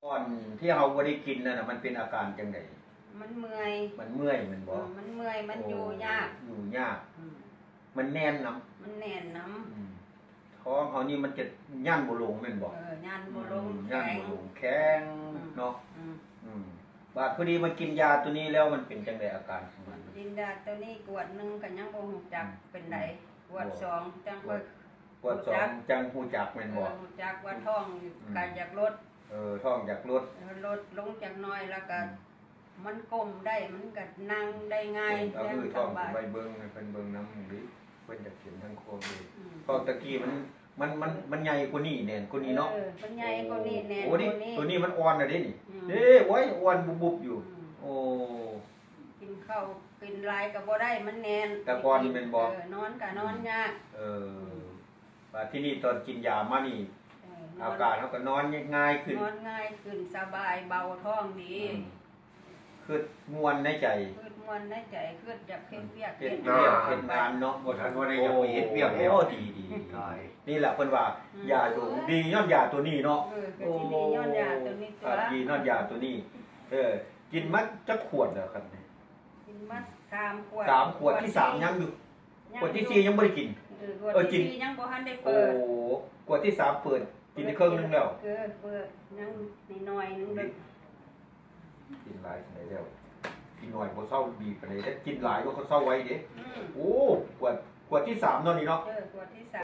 ກ່ອນທີ່ເຮົາບໍ່ໄດ້ກິນນັ້ນນະ ມັນເປັນອາການຈັ່ງໃດ? ມັນເມື່ອຍ ມັນເມື່ອຍແມ່ນບໍ່? ເອີ ມັນເມື່ອຍ ມັນ ໂອ້ ຢູ່ຍາກ ຢູ່ຍາກ ອືມ ມັນແໜ້ນນຳ ມັນແໜ້ນນຳ ອືມ ທ້ອງເຮົານີ້ມັນຈະຢັນບໍ່ລົງແມ່ນບໍ່? ເອີ ຢັນບໍ່ລົງ ອືມ ແຂງ ຍັນບໍ່ລົງ ແຂງ ອືມ ເນາະ ອືມ ອືມ ບາດພໍດີມາກິນຢາໂຕນີ້ແລ້ວ ມັນເປັນຈັ່ງໃດອາການຂອງມັນ? ກິນຢາໂຕນີ້ກວດໜຶ່ງກໍຍັງບໍ່ຮູ້ຈັກ ອືມ ເປັນໃດ ອືມ ກວດສອງຈັ່ງຄ່ອຍ ກວດສອງຈັ່ງຮູ້ຈັກແມ່ນບໍ່? ເອີ ຮູ້ຈັກວ່າທ້ອງ ອືມ ກໍຢາກລົດ ເອີ ທ້ອງຢາກລົດ ເອີ ລົດລົງຈັກໜ້ອຍ ແລ້ວກໍ ອືມ ມັນກົ້ມໄດ້ ມັນກໍນັ່ງໄດ້ງ່າຍ ເອີ ແລ້ວກໍ ເອົາມືທ້ອງໄປເບິ່ງ ໃຫ້ເພິ່ນເບິ່ງນຳເດ້ ເພິ່ນຢາກເຫັນທັງຄວາມເດ້ ອືມ ເພາະແຕ່ກີ້ມັນ ມັນ ມັນ ມັນໃຫຍ່ກວ່ານີ້ ແໜ້ນກວ່ານີ້ເນາະ ເອີ ມັນໃຫຍ່ກວ່ານີ້ ໂອ້ ແໜ້ນກວ່ານີ້ ໂອ້ ນີ້ ໂຕນີ້ມັນອ່ອນແລ້ວເດ້ນີ້ ອືມ ເດ້ ໂອ້ຍ ອ່ອນບຸບໆຢູ່ ອືມ ໂອ້ ກິນເຂົ້າກິນຫຼາຍກໍບໍ່ໄດ້ ມັນແໜ້ນ ແຕ່ກ່ອນແມ່ນບໍ່? ເອີ ນອນກໍນອນຍາກ ເອີ ອືມ ບາດທີນີ້ຕອນກິນຢາມານີ້ ເອີ ນອນ ອາການເຮົາກໍນອນງ່າຍຂຶ້ນ ນອນງ່າຍຂຶ້ນ ສະບາຍ ເບົາທ້ອງດີ ອືມ ຄຶດມ່ວນໃນໃຈ ຄຶດມ່ວນໃນໃຈ ຄຶດຢາກເຮັດວຽກ ເຮັດວຽກເຮັດງານເນາະ ບໍ່ທັນວ່າໄດ້ຢາກໄປເຮັດວຽກແລ້ວ ໂອ້ ດີໆ ດີ ດີ ດີ ນີ້ແຫຼະເພິ່ນວ່າ ອືມ ຢາດົງ ດີຍ້ອນຢາໂຕນີ້ເນາະ ເອີ ກໍຊິດີຍ້ອນຢາໂຕນີ້ຕົວະ ໂອ້ ດີຍ້ອນຢາໂຕນີ້ ເອີ ກິນມາຈັກຂວດແລ້ວຄັບນີ້? ກິນມາສາມຂວດ ສາມຂວດ ຂວດທີສາມຍັງຢູ່ ຍັງຢູ່ ຂວດທີສີ່ຍັງບໍ່ໄດ້ກິນ ເອີ ຂວດທີສີ່ຍັງບໍ່ທັນໄດ້ເປີດ ໂອ້ ຂວດທີສາມເປີດກິນໄດ້ເຄິ່ງໜຶ່ງແລ້ວ ເອີ ເປີດຍັງໜ້ອຍໜຶ່ງເດີ ກິນຫຼາຍປານໃດແລ້ວ ກິນໜ້ອຍບໍ່ເຊົາດີປານໃດເດ້ ກິນຫຼາຍກໍເຊົາໄວເດ້ ອືມ ໂອ້ ຂວດ ຂວດທີສາມເນາະນີ້ເນາະ ເອີ ຂວດທີສາມ